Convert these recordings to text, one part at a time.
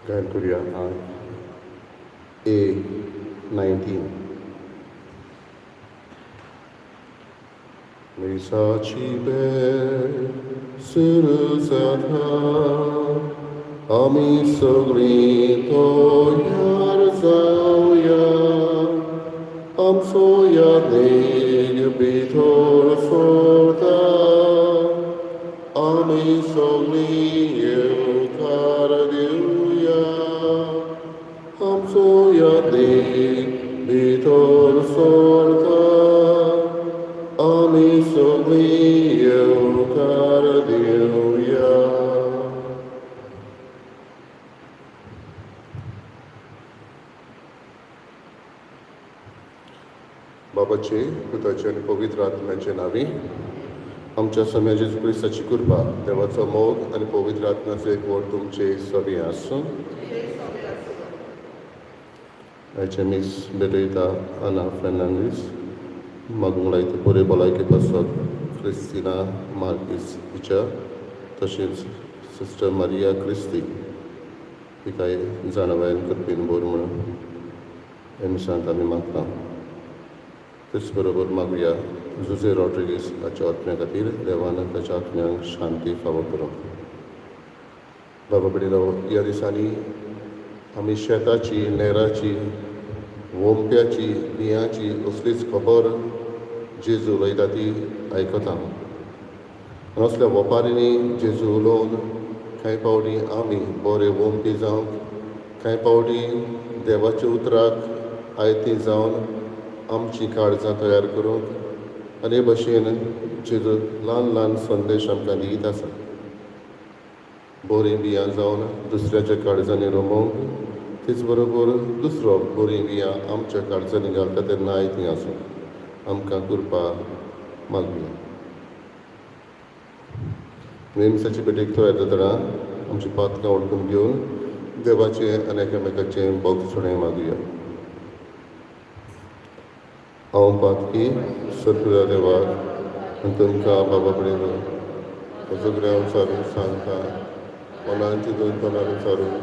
गायन करुया ए 19. मिसाची भेट सुरू जाता, आमी सगळीं तयार जावया, आमचो यादीक भितर सरता, आमी सगळीं येवकार दिवया, आमचो यादीक भितर सरता, आमी सगळीं येवकार दिवया. बाबाचे, पुताचे आनी पवित्र आत्म्याचे नांवी. आमच्या सोम्या जेजू क्रिस्ताची कृपा, देवाचो मोग आनी पवित्र आत्म्याचो एकवट तुमचे सगळें आसूं. आयचे मीस भेटयता आना फेर्नांडीस. मागूंक लायता बरे भलायके पासत क्रिस्तिना मार्कीस हिच्या, तशेंच सिस्टर मारिया क्रिस्ती हिकाय जाणवायन करपीन भर म्हणून हे मिसांत आमी मागता. तेच बरोबर मागुया जुजे रॉड्रिगीस हाच्या आत्म्या खातीर, देवान ताच्या आत्म्यांक शांती फावो करूं. बाबा भयणीनो, ह्या दिसांनी आमी शेताची, नेराची, वोंप्याची, बियांची असलीच खबर जेजू उलयता ती आयकता. आनी असल्या वोपारींनी जेजू उलोवन कांय फावटी आमी बरे वोंपी जावंक, कांय फावटी देवाच्या उतराक आयती जावन आमची काळजां तयार करूंक आनी हे भशेन जेजू ल्हान ल्हान संदेश आमकां दीत आसा. बरीं बियां जावन दुसऱ्याच्या काळजांनी रोमोवंक, तेच बरोबर दुसरो बरीं बियां आमच्या काळजांनी घालता तेन्ना आयतीं आसूं आमकां कृपा मागुया. मिसाचे भेटेक तयार जातना आमची पातकां वळखून घेवन देवाचें आनी एकामेकाचें भोगसणें मागुया. हांव पातकी सर्पुल्या देवाक आनी तुमकां बाबा कडेन सगळें विचारून सांगता, मनान चिंतून तोंडान विचारून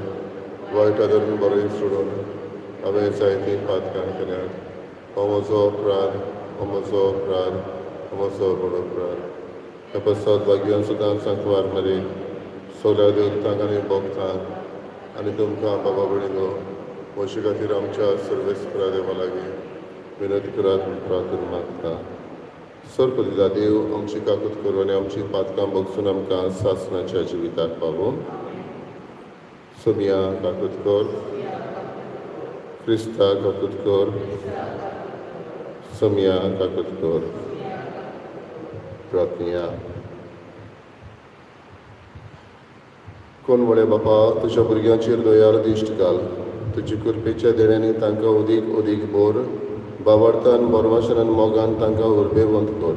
वायट धरून बरें सोडून हांवें जायतीं पातकां केल्यात. हो म्हजो अपराध, हो म्हजो अपराध, हो म्हजो व्हड अपराध. ह्या पश्चात भाग्यान सुद्दां सांकवार मरे सगळ्या देवतांक आनी भोगतांक आनी तुमकां बाबा भयणीनो म्हजे खातीर आमच्या सर्वेस्परा देवा लागीं विनंती करात म्हूण प्रार्थना मागता. सर्पदिला देव आमची काकूत करूं आनी आमची पातकां भोगसून आमकां सासणाच्या जिविताक पावोवं. सोमिया काकूत कर. क्रिस्ता काकूत कर. सोमिया काकूत कर. प्रार्थनिया. कोण म्हळें, बापा, तुज्या भुरग्यांचेर दयाळ दिश्ट घाल. तुजी कृपेच्या देण्यांनी तांकां अदीक अदीक भर. बावडतान बरवाशनान मोगान तांकां उर्बेवंत कर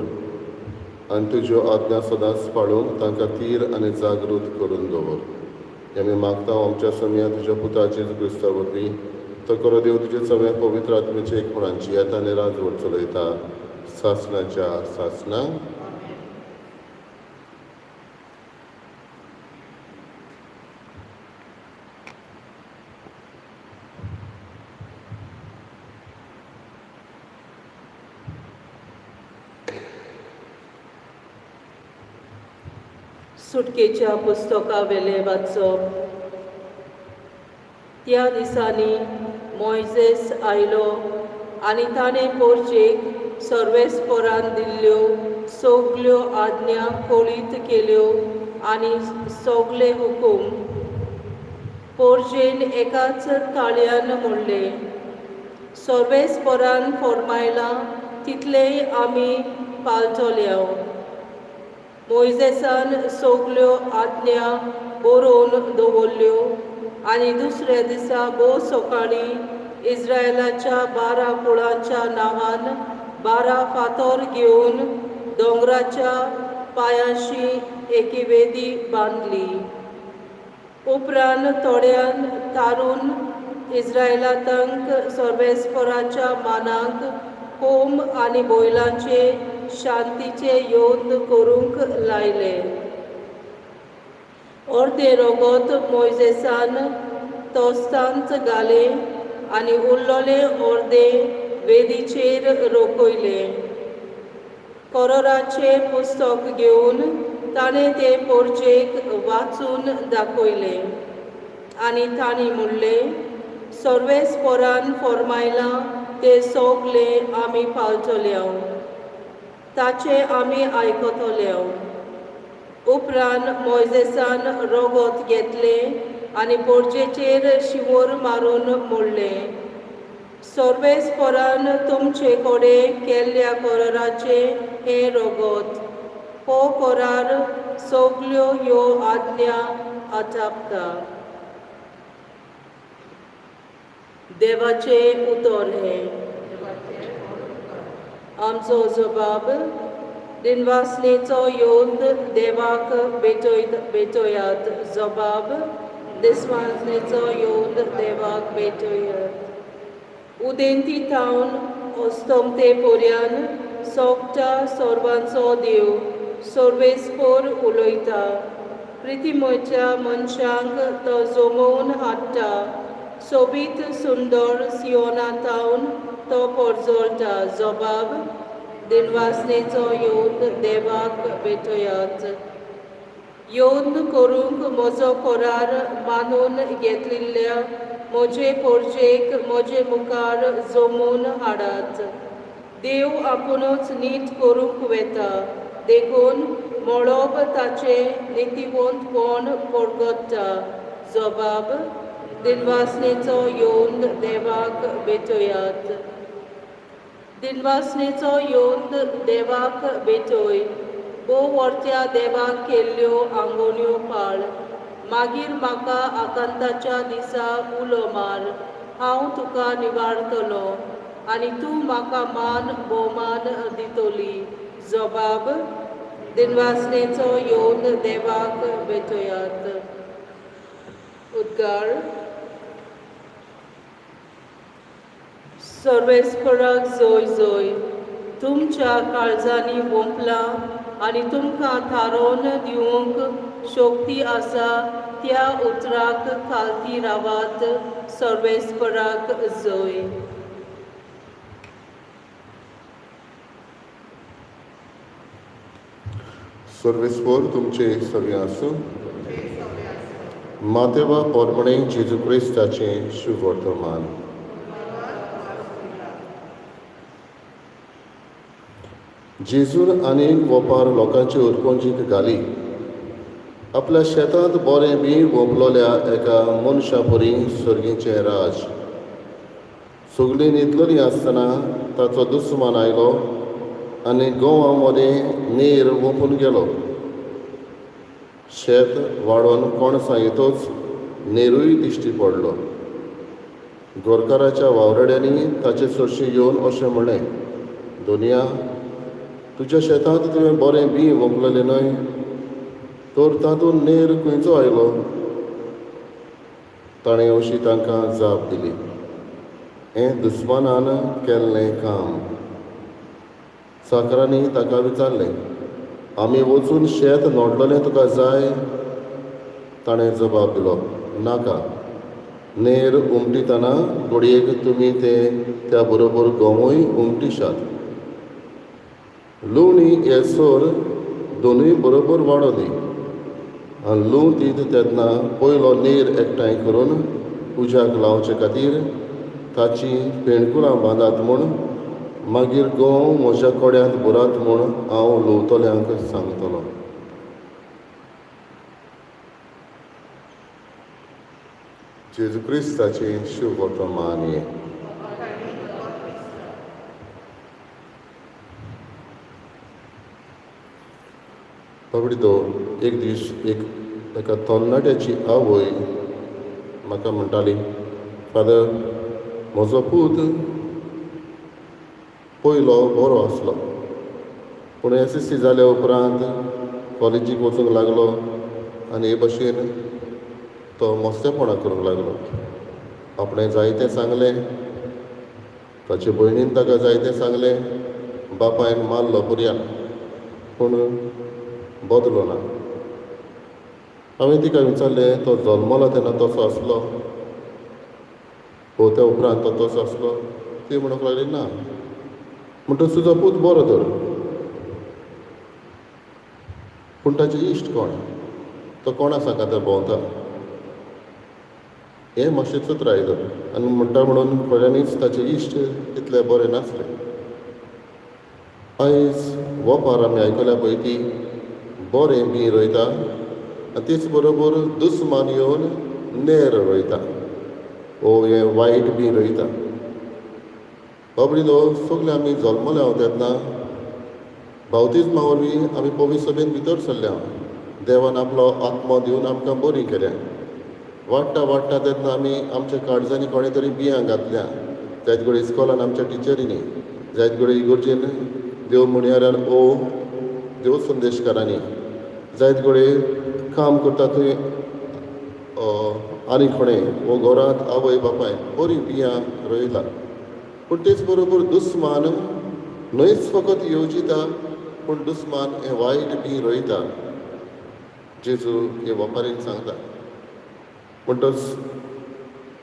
आनी तुज्यो आज्ञा सदांच पाळूंक तांकां थीर आनी जागृत करून दवर. हें आमी मागता आमच्या सोम्या तुज्या पुता जेजू क्रिस्ता वरवीं. तो खरो देव तुजे सगळ्या पवित्र आत्म्याचे एकपणान जियेता आनी राजवट चलयता सासणाच्या सासणां. सुटकेच्या पुस्तकावेलें वाचप. त्या दिसांनी मोयजेस आयलो आनी ताणें पोरजेक सर्वेस्परान दिल्ल्यो सगल्यो आज्ञा कळीत केल्यो आनी सगले हुकूम. पोरजेन एकाच ताळयान म्हणलें, सर्वेस्परान फर्मायलां तितलेंय आमी पाळटले. मोयजेसान सगल्यो आज्ञा बरोवन दवरल्यो आनी दुसऱ्या दिसा भोव सकाळीं इस्रायलाच्या 12 कुळांच्या नांवान 12 फातर घेवन दोंगराच्या पांयांशी एकी वेदी बांदली. उपरांत थोड्यान तारून इस्रायलांक सर्वेस्पराच्या मानाक होम आनी बैलांचे शांतीचे योद्ध करूंक लायले. अर्दें रगत मोयजेसान तोस्तांत घालें आनी उरलोलें अर्दें वेदीचेर रोखयलें. कोरोराचें पुस्तक घेवन ताणें तें पोरजेक वाचून दाखयलें आनी तांणी म्हणलें, सर्वेस्परान फर्मायलां तें सगलें आमी पाळटले, ताचें आमी आयकतले. उपरांत मोयजेसान रगत घेतलें आनी पोरजेचेर शिंवोर मारून म्हणलें, सर्वेस्परान तुमचे कडेन केल्ल्या कराराचें हें रगत, हो करार सगल्यो ह्यो आज्ञा आटापता. देवाचें उतर हें. आमचो जबाब दिनवासनेचो येवन देवाक भेटयात. जबाब दिसवासनेचो येवन देवाक भेटयात. उदेंती थावन अस्तमते पर्यान सोगटा सर्वांचो देव सर्वेस्पोर उलयता. प्रितिमच्या मनशांक तो जमोवन हाडटा. सोबीत सुंदर सियोना थावन तो परजळटा. जबाब दिनवासनेचो येवन देवाक भेटयात. येवन करूंक म्हजो करार मानून घेतलेल्या म्हजे पोरजेक म्हजे मुखार जमोवन हाडात. देव आपुणूच नीट करूंक वेता, देखून मळब ताचें नितीवंतपण परगट्टा. जबाब दिनवासनेचो येवन देवाक भेटयात. दिनवासनेचो येवन देवाक भेटय. भोव वर्त्या देवाक केल्ल्यो आंगोण्यो पाळ. मागीर म्हाका आकांताच्या दिसा उलो मार, हांव तुका निवारतलो आनी तूं म्हाका मान भोवमान दितली. जबाब दिनवासनेचो येवन देवाक भेटयात. उद्गार. सर्वेस्पराक जोय जोय. तुमच्या काळजांनी वोंपलां आनी तुमकां थारोवन दिवंक शक्ती आसा त्या उतराक खालती रावात. सर्वेस्पराक जोय. सर्वेस्पोर तुमचे सगळे आसूं. मातेवा पोरमणे जेजू क्रिस्ताचें शुभवर्तमान. जेजून आनीक वोपार लोकांचे उरपंजीक घाली. आपल्या शेतांत बरें बी वोंपलोल्या एका मनशा परी सर्गीचें राज. सगळीं न्हिदलोलीं आसतना ताचो दुस्मान आयलो आनी गोवा मदें नीर वोंपून गेलो. शेत वाडोवन कणसां येतच नेरूय दिश्टी पडलो. गोरकाराच्या वावराड्यांनी ताचे सरशी येवन अशें म्हणलें, दोनया, तुज्या शेतांत तुवें बरें बीं वोंपलेलें न्हय, तर तातूंत नेर खंयचो आयलो? ताणें अशी तांकां जाप दिली, हें दुस्मानान केल्लें काम. चाकरांनी ताका विचारलें, आमी वचून शेत नोडलेलें तुका जाय? ताणें जबाब दिलो, नाका. नेर उमटीतना घडयेक तुमी ते त्या बरोबर गंवूय उमटीशात. लुवणी येसर दोनूय बरोबर वाडो दी आनी लुंव दीत तेन्ना पयलो नीर एकठांय करून उज्याक लावचे खातीर ताची पेणकुलां बांदात म्हूण, मागीर गंव म्हज्या कोड्यांत भरात म्हूण हांव लुवतल्यांक सांगतलो. जेजू क्रिस्ताचें शुभवर्तमान हें. बाबडी एक दीस एक एका तरणाट्याची आवय म्हाका म्हणटाली, फादर, म्हजो पूत पयलो बरो आसलो, पूण एस एस सी जाल्या उपरांत कॉलेजीक वचूंक लागलो आनी हे भशेन तो मस्तेपणां करूंक लागलो. आपणें जायतें सांगलें, ताचे भयणीन ताका जायतें सांगलें, बापायन मारलो पुरयान, पूण बदलो ना. हांवें तिका विचारलें, तो जल्मलो तेन्ना तसो आसलो? वो त्या उपरांत तो तसो आसलो? ती म्हणूंक लागली ना. म्हणटच तुजो पूत बरो तर, पूण ताचे इश्ट कोण, तो कोणा सांगाता भोंवता, हें मातशें चतराय तर. आनी म्हणटा म्हणून खऱ्यांनीच ताचे इश्ट तितले बरे नासले. आयज वोपार आमी आयकल्या पळय ती बरें बीं रोयता आनी तेच बरोबर दुस्मान येवन नेर रोयता ओ हें वायट बीं रोयता. बाबडीनो सगळे आमी जल्मले हांव तेन्ना बावतिज्मा वरवीं आमी पवित्र सभेन भितर सरले. देवान आपलो आत्मो दिवन आमकां बरी केल्या. वाडटा वाडटा तेन्ना आमी आमच्या काळजांनी कोणें तरी बियां घातल्या, जायत घडये इस्कोलान आमच्या टिचरींनी, जायत घडये इगर्जेन देव म्हणयाऱ्यान ओ देव संदेशकारांनी, जायत घडये काम करता थंय आनी कोणें वो घरांत आवय बापायन बरीं बियां रोयला. पूण तेच बरोबर दुस्मान न्हयच फकत येवजिता, पूण दुस्मान हें वायट बीं रोयता. जेजू हे वपारीन सांगता. म्हणटच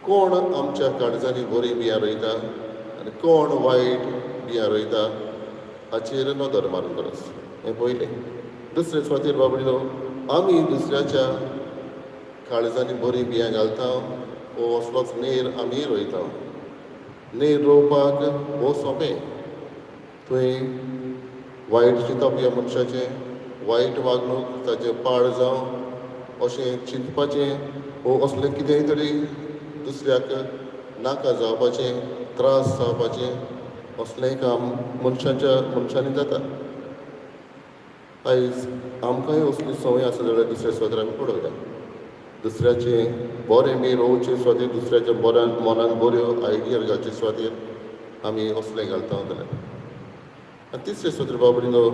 कोण आमच्या काळजांनी बरीं बियां रोयता आनी कोण वायट बियां रोयता हाचेर नदर मारूंक गरज, हें पयलें. दुसरे सुवातेर बाबडीनो आमी दुसऱ्याच्या काळजांनी बरीं बियां घालता वो असलोच नेर आमी रोयता. नेर रोवपाक भोव सोंपें. थंय वायट चिंतप ह्या मनशाचें, वायट वागणूक ताचें पाड जावं अशें चिंतपाचें वो असलें कितेंय तरी दुसऱ्याक नाका जावपाचें, त्रास जावपाचें असलेंय काम मनशाच्या मनशांनी जाता. आयज आमकांय असली संवय आसा जाल्यार दुसऱ्या सुवातेर आमी पडोवया. दुसऱ्याचें बरें बी रोवचे सुवातेर, दुसऱ्याच्या बऱ्यान मनान बऱ्यो आयडिया घालचे सुवातेर आमी असलें घालता जाल्यार. आनी तिसरे सुवातेर बाबडीनो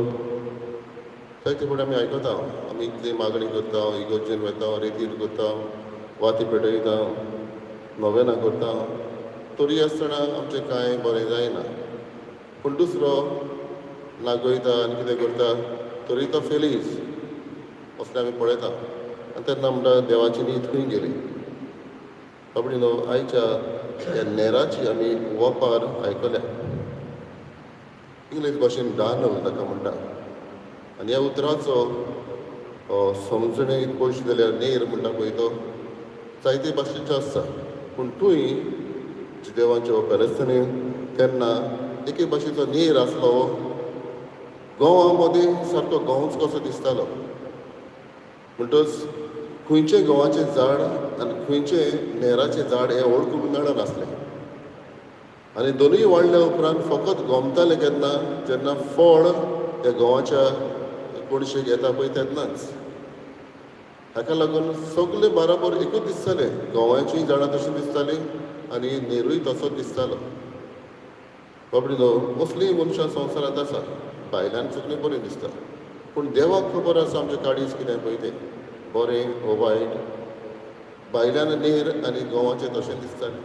जायते फावटी आमी आयकता, आमी इतली मागणी करता, इगर्जेन वता, रेतीर करता, वाती पेटयता, नोवेनां करता, तरी आसतना आमचें कांय बरें जायना. पूण दुसरो नागयता आनी कितें करता तरी तो फेलीज असलें आमी पळयता. आनी तेन्ना म्हणटा देवाची नीत खंय गेली? बाबडीनो आयच्या ह्या नेराची आमी वपार आयकल्या. इंग्लीश भाशेन डानल ताका म्हणटा. आनी ह्या उतराचो समजणे पळोवशी जाल्यार नेर म्हणटा पळय तो जायते भाशेचो आसता. पूण थंय देवाच्या पेलेस्तानी तेन्ना एके भाशेचो नेर आसलो, गंवा मदीं सारको गंवच कसो दिसतालो. म्हणटच खंयचें गंवाचें झाड आनी खंयचें नेराचें झाड हें वळखूंक मेळनासलें. आनी दोनूय वाडल्या उपरांत फकत गोमतालें केन्ना, जेन्ना फळ त्या गंवाच्या कोणशेक येता पळय तेन्नाच. हाका लागून सगळे बाराबर एकूच दिसतालें. गंवाचीं झाडां तशीं दिसतालीं आनी नेरूय तसोच दिसतालो. बाबडीनो असलीं मनशां संवसारांत आसा. भायल्यान सगळीं बरीं दिसता, पूण देवाक खबर आसा आमचें काळीज कितें पळय तें, बरें वो वायट. भायल्यान नेर आनी गंवाचें तशें दिसतालें.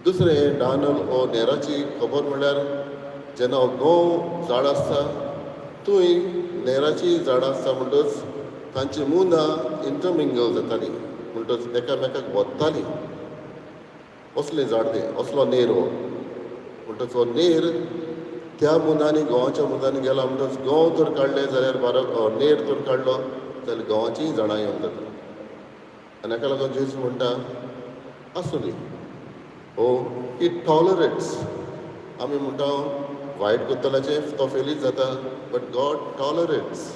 दुसरें डानल वो नेराची खबर म्हणल्यार जेन्ना हो गंव झाड आसता थंय नेराचीं झाडां आसता, म्हणटच तांची मुंदां इंटरमिंगल जातालीं, म्हणटच एकामेकाक वत्तालीं. असलें झाड तें, असलो नेर हो. म्हणटच हो नेर त्या मुंदांनी, गंवाच्या मुंदांनी गेला, म्हणटच गंव तर काडले जाल्यार बारा नेर तर काडलो जाल्यार गंवाचींय झाडां येवन जाता. आनी हाका लागून जेजू म्हणटा आसूं दी, हो ही टॉलरेट्स. आमी म्हणटा वायट करतल्याचें तो फेलीच जाता, बट गॉड टॉलरेट्स.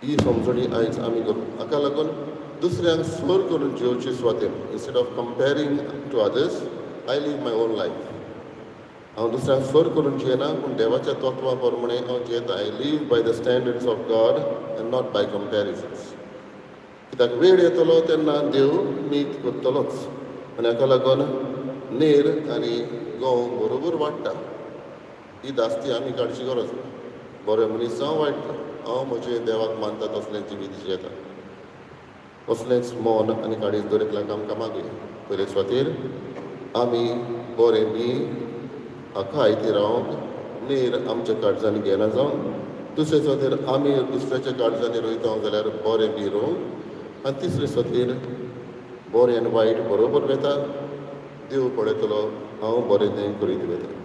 ही समजणी आयज आमी करूं. हाका लागून दुसऱ्यांक सर करून जियोवचे सुवातेर, instead of comparing to others, I live my own life. हांव दुसऱ्यांक सर करून जियेना, पूण देवाच्या तत्वा प्रमाणे हांव जियेता. I live by the standards of God and not by comparisons. कित्याक वेळ येतलो तेन्ना देव नीत करतलोच. आनी हाका लागून नेर आनी गंव बरोबर वाडटा, ही दास्ती आमी काडची गरज ना. बरे मनीस जावं वायट जावं, हांव म्हजें देवाक मानता तसलें जिवीत जियेता. असलेंच मन आनी काळीज दर एकल्याक आमकां मागया. पयले सुवातेर आमी बरें बी हाका आयती रावंक नेर आमच्या काळजांनी घेना जावन, दुसरे सुवातेर आमी दुसऱ्याच्या काळजांनी रोयता जाल्यार बरें बी रोवंक, आनी तिसरे सुवातेर बरें आनी वायट बरोबर वेता. देव पळयतलो, हांव बरें तें करीत वयता.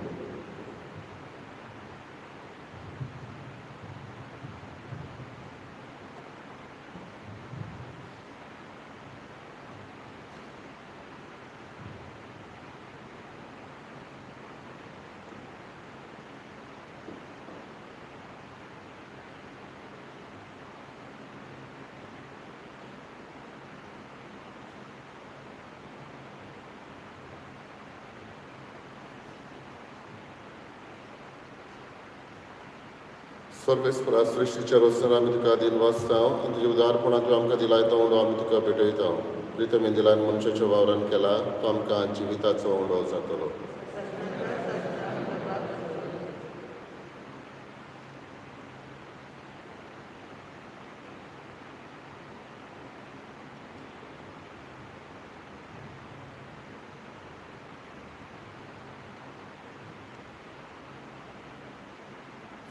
सर्वेस्परा सृश्टीच्या रचना आमी तुका दिन वाचता आनी तुज्या उदारपणान तुवें आमकां दिलाय तो उंडो आमी तुका भेटयता. प्रितमी दिलान मनशाच्या वावरान केला तो आमकां जिविताचो उंडो जातलो.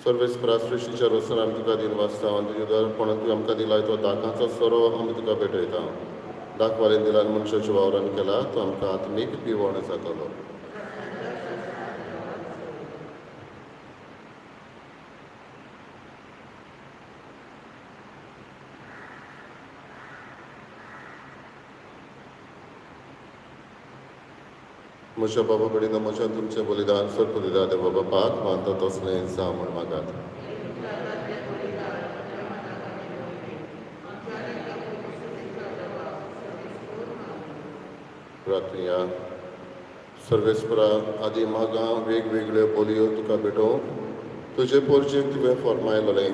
सर्वेस्परा सृश्टीच्या रचना आमी तुका दिन वाचता आनी तुज्या उदारपणान तुवें आमकां दिलाय तो दाकांचो सोरो आमी तुका भेटयता. दाखवालेन दिलान मनशाच्या वावरान केला तो आमकां आत्मीक पिवण जातलो. म्हज्या बाबा कडेन म्हज्या तुमचें बलिदान सर्प दिला त्या बाबा पाक मानता तसलें जावं म्हूण मागात. प्रार्थया. सर्वेस्परा आदी मागां वेगवेगळ्यो बोलयो तुका भेटोवंक तुजे पोरजेक तुवें फॉर्मायलें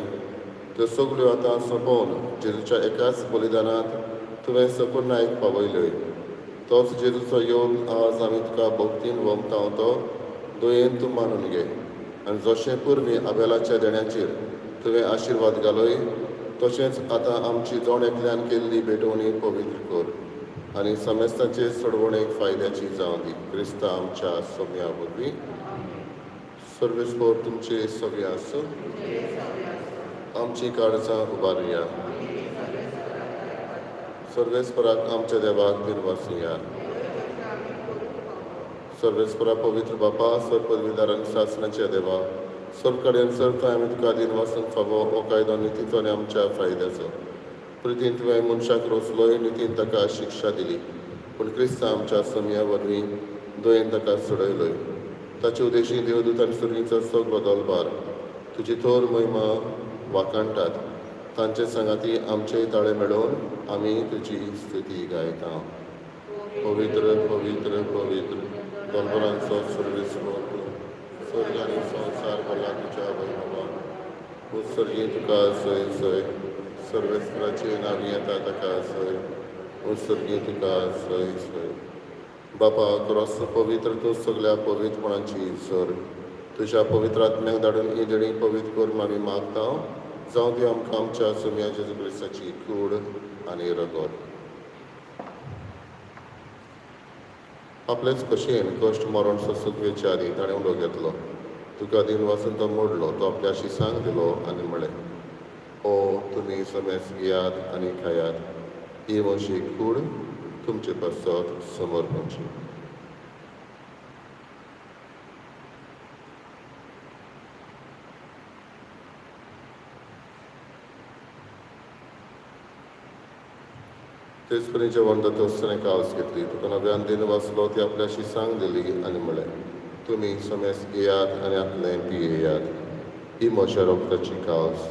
त्यो सगल्यो आतां सोंपोवन जेजूच्या एकाच बलिदानांत तुवें सपूर्णायक पावयल्यो. तोच जेजूचो येवन आज आमी तुका भक्तीन वमता तो दयेन तूं मानून घे आनी जशें पुर्वी आबेलाच्या देण्याचेर तुवें आशिर्वाद घालय तशेंच आतां आमची जण एकल्यान केल्ली भेटवणी पवित्र कर आनी समेस्तांचे सोडवणेक फायद्याची जावं दी. क्रिस्ता आमच्या सोम्या वरवीं. सर्वेस्पोर तुमचे सगळे आसूं. आमची काळजां उबारुया. सर्वेस्पराक आमच्या देवाक दिनवासुया. सर्वेस्परा पवित्र बापा, सर्व पदवीदार आनी सासणाच्या देवा, सर्व कडेन सर्व आमी तुका दिनवासूंक फावो हो कायदो नितीचो आनी आमच्या फायद्याचो. प्रितीन तुवें मनशाक रोसलोय, नितीन ताका शिक्षा दिली, पूण क्रिस्ता आमच्या समया वरवीं दयेन ताका सोडयलोय. ताचे उद्देशी देवदूत आनी सुर्गीचो सगलो दलबार तुजी थोर महिमा वाखाणटात. तांचे सांगाती आमचेय ताळे मेळोवन आमी तुजी स्तुती गायता. पवित्र पवित्र पवित्र दलबरांचो सर्वेस्पर, स्वर्ग आनी संवसार भरला तुज्या वैभवान. उत्सर्गी तुका जय जय. सर्वेस्पराचे नांव येता ताका जय. उत्सर्गी तुका जय जय. बापा क्रॉस पवित्र तूं सगल्या पवित्रपणाची सर. तुज्या पवित्र आत्म्याक धाडून ही देणी पवित्र करून आमी मागता. जावं ती आमकां आमच्या सुम्या जेजू क्रिस्ताची कूड आनी रगत. आपलेच कशेन कश्ट मरण सोंसूंक वेचे आदीं ताणें उलो घेतलो. तुका दिन वाचून तो मोडलो, तो आपल्या शिसांक दिलो आनी म्हळें, ओ तुमी समेस घेयात आनी खायात, ही म्हजी कूड तुमचे पासत समर्पणची. तेच परी जेवण जाता आसतना कावस घेतली, तुका नव्यान दिन वाचलो, ती आपल्या शिसांक दिली आनी म्हळें, तुमी समेस घेयात आनी आपलें पियेयात, ही म्हज्या रगताची कावस,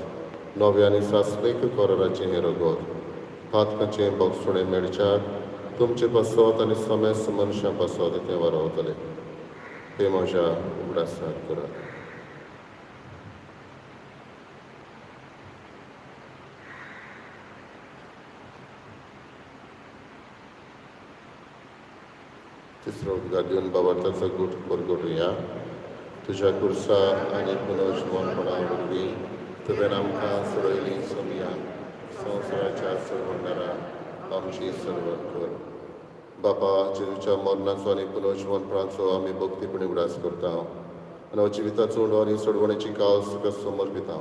नव्या आनी सासणीक कराराचें हें रगत, पातकाचें बगसुणें मेळच्याक तुमचे पासत आनी समेस्त मनशां पासत तें वारावतलें. तें म्हज्या उगडासाक करात. तिसरो उद्गार दिवन बाबार्थाचो गूट परगटुया. तुज्या कुर्सा आनी पुनर्जिवनपणा वरवीं तुवें आमकां सोडयली सोमया, संवसाराच्या सर्वंडारा आमची सर्वण कर. बापा, जेजूच्या मरणाचो आनी पुनर्जिवनपणाचो आमी भक्तीपणी उगडास करता आनी जिविताचो उंडो आनी सोडवणेची कावस तुका समर्पिता.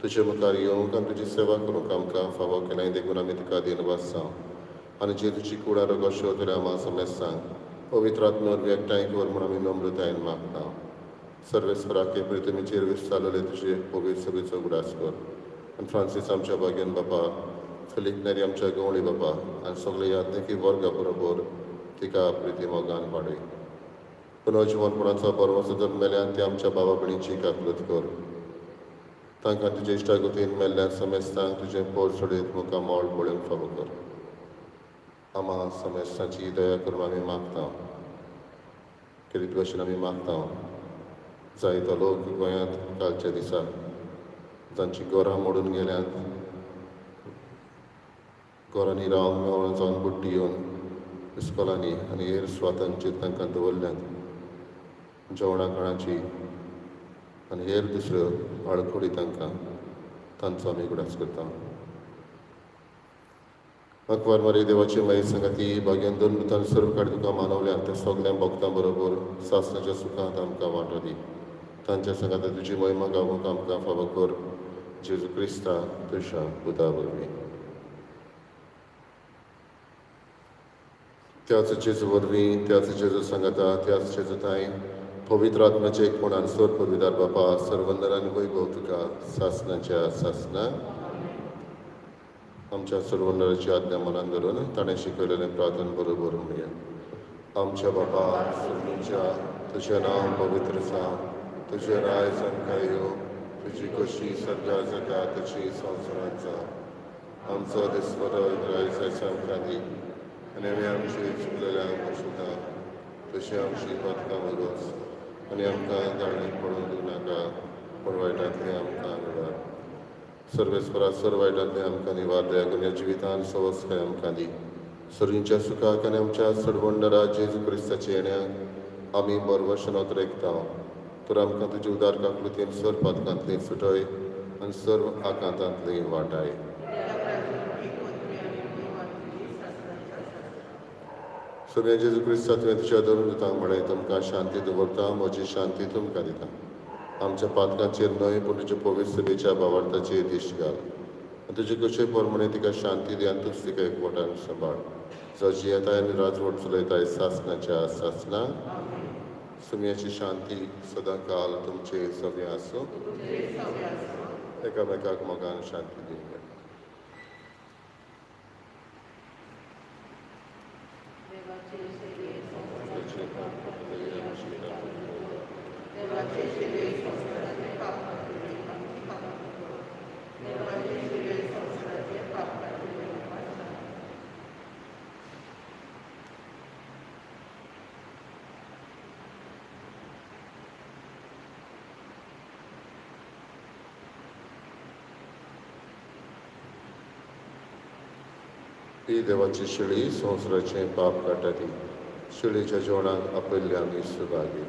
तुजे मुखार येवंक आनी तुजी सेवा करूंक आमकां फावो केलाय देखून आमी तुका दिनवास जावं आनी जेजूची कुडा रगत तरी आमकां समेस्तांक पवित्र आत्म्या वरवीं एकठांय कर म्हूण आमी नम्रतायेन मागता. सर्वेस्पराक पृथ्वीचेर विस्तारलेले तुजे पवित्र सभेचो उगडास कर आनी फ्रांसीस आमच्या भाग्यान बापा, फिलीप नेरी आमच्या गवळी बापा आनी सगळे याज्ञिकी वर्गा बरोबर तिका प्रिती मोगान वाडय. पुनर्जिवनपणाचो बरवसो जर मेल्यान ती आमच्या बाबा भयणीची काकलूत कर. तांकां तुजे इश्टागतीन मेल्ल्या समेस्तांक तुजें पोर सोडयत मुखार मोळ पळोवंक फावो कर. आमा समेस्तांची दया करून आमी मागता. केरीत भशेन आमी मागता जायतो लोक गोंयांत कालच्या दिसा जांची घरां मोडून गेल्यांत, घरांनी रावंक मेळोन जावन बुड्डी येवन इस्कोलांनी आनी हेर सुवातांचेर तांकां दवरल्यांत, जेवणा खाणाची आनी हेर दुसऱ्यो आडखळी तांकां, तांचो आमी उगडास करता. अकबर मारी देवाची माई सांगाती भाग्यान दोन भुतान सर्व काड तुका मानवल्यान त्या सगळ्या भक्तां बरोबर सासणाच्या सुखांत आमकां वांटो दी. तांच्या सांगाता तुजी महिमा गावूंक आमकां फावो कर, जेजू क्रिस्ता तुज्या पुता वरवीं. त्याच जेजू वरवीं, त्याच जेजू सांगाता, त्याच जेजू ताई पवित्र आत्म्याचे एकपणान सर पविदार बापा सर्वंदर आनी वैभव तुका सासणाच्या सासणा. आमच्या सर्वंदराची आज्ञा मनान धरून ताणें शिकयलेलें प्रार्थन बरोबर म्हणया. आमच्या बापा सर्वींच्या, तुजें नांव पवित्र जावं, तुजें राज आमकां येवं, तुजी कशी सर्गार जाता तशी संवसारांत जावं. आमचो दिसवडो आयज आमकां दी आनी आमी आमची चुकलेल्यांक बसयता तशी आमची पातकां वगोच आनी आमकां दाळणीक पडूंक दिवं नाका, पूण वायटांतलें आमकां निवार. सर्वेस्परा सर्व वायटांतलें आमकां निवार, दया करून ह्या जिवितान सवस्काय आमकां दी. सर्वींच्या सुखाक आनी आमच्या सरवंडरा जेजू क्रिस्ताच्या येण्याक आमी बरवशन रेखता. तर आमकां तुजे उदार काकलुतीन सर्व पातकांतली सुटय आनी सर्व आकांतांतली वाटाय. सगळ्या जेजू क्रिस्ता तुवें तुज्या धरून दितांक म्हळें, तुमकां शांती दवरता, म्हजी शांती तुमकां दिता. आमच्या पातकांचेर न्हय पूण तुज्या पवित्र सभेच्या भावार्थाचेर दिश्ट घाल आनी तुजे कशे प्रमाणे तिका शांती दी आनी तूंच तिका एकवटान सांबाळ, जो जियेताय आनी राजवट चलयताय सासणाच्या सासणा. सुम्याची शांती सदांकाल तुमचे सगळें आसूं. एकामेकाक मोगान शांती दिवया. ही देवाची शेळी संवसाराचें पाप काडटा ती शेळीच्या जेवणाक आपयल्ले आमी सुभागी.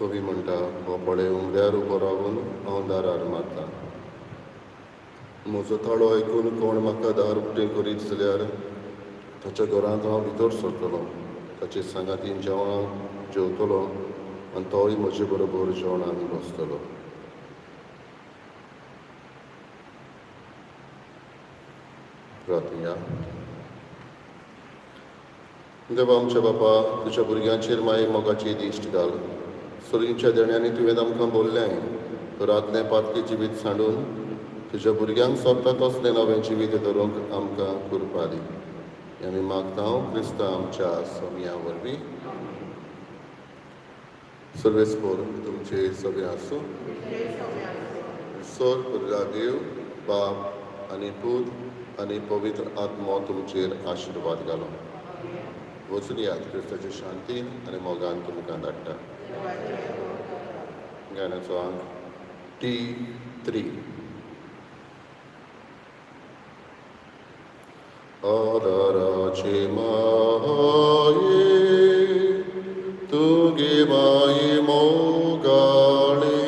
सोबी म्हणटा, हो पळय उमऱ्यार उबो रावन हांव दारार मारता. म्हजो ताळो आयकून कोण म्हाका दार उक्तें करीत जाल्यार ताच्या घरांत हांव भितर सरतलो, ताचे सांगातीन जेवणाक जेवतलो आनी तोय म्हजे बरोबर जेवणाक बसतलो. प्रार्थया. देवा आमच्या बापा, तुज्या भुरग्यांचेर माये मोगाची दिश्ट घाल. सर्गीच्या देण्यांनी तुवें आमकां बोल्लें तर आदलें पातकी जिवीत सांडून तुज्या भुरग्यांक सोबता तसलें नवें जिवीत धरूंक आमकां कृपा दी. आमी मागता क्रिस्ता आमच्या सोमया वरवीं. सर्वेस्पोर तुमचे सगळे आसूं. सर पुर्ला देव बाप आनी पूत आनी पवित्र आत्मो तुमचेर आशिर्वाद घालो. वचून यात, क्रिस्ताचे शांतीन आनी मोगान तुमकां धाडटा. गाण्याचो आंक T3. आदाराचे माये तुगे माये मोगाळे,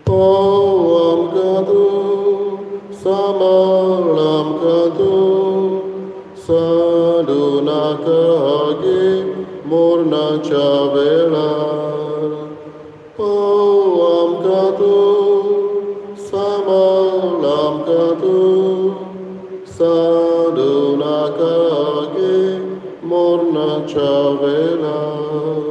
पाव आमकां तूं, सांबाळ आमकां तूं, सांडू नाका गे मोरणाच्या वेळार. पाव आमकां तूं, सांबाळ आमकां तूं, सांडू नाका गे मोरणाच्या वेळार.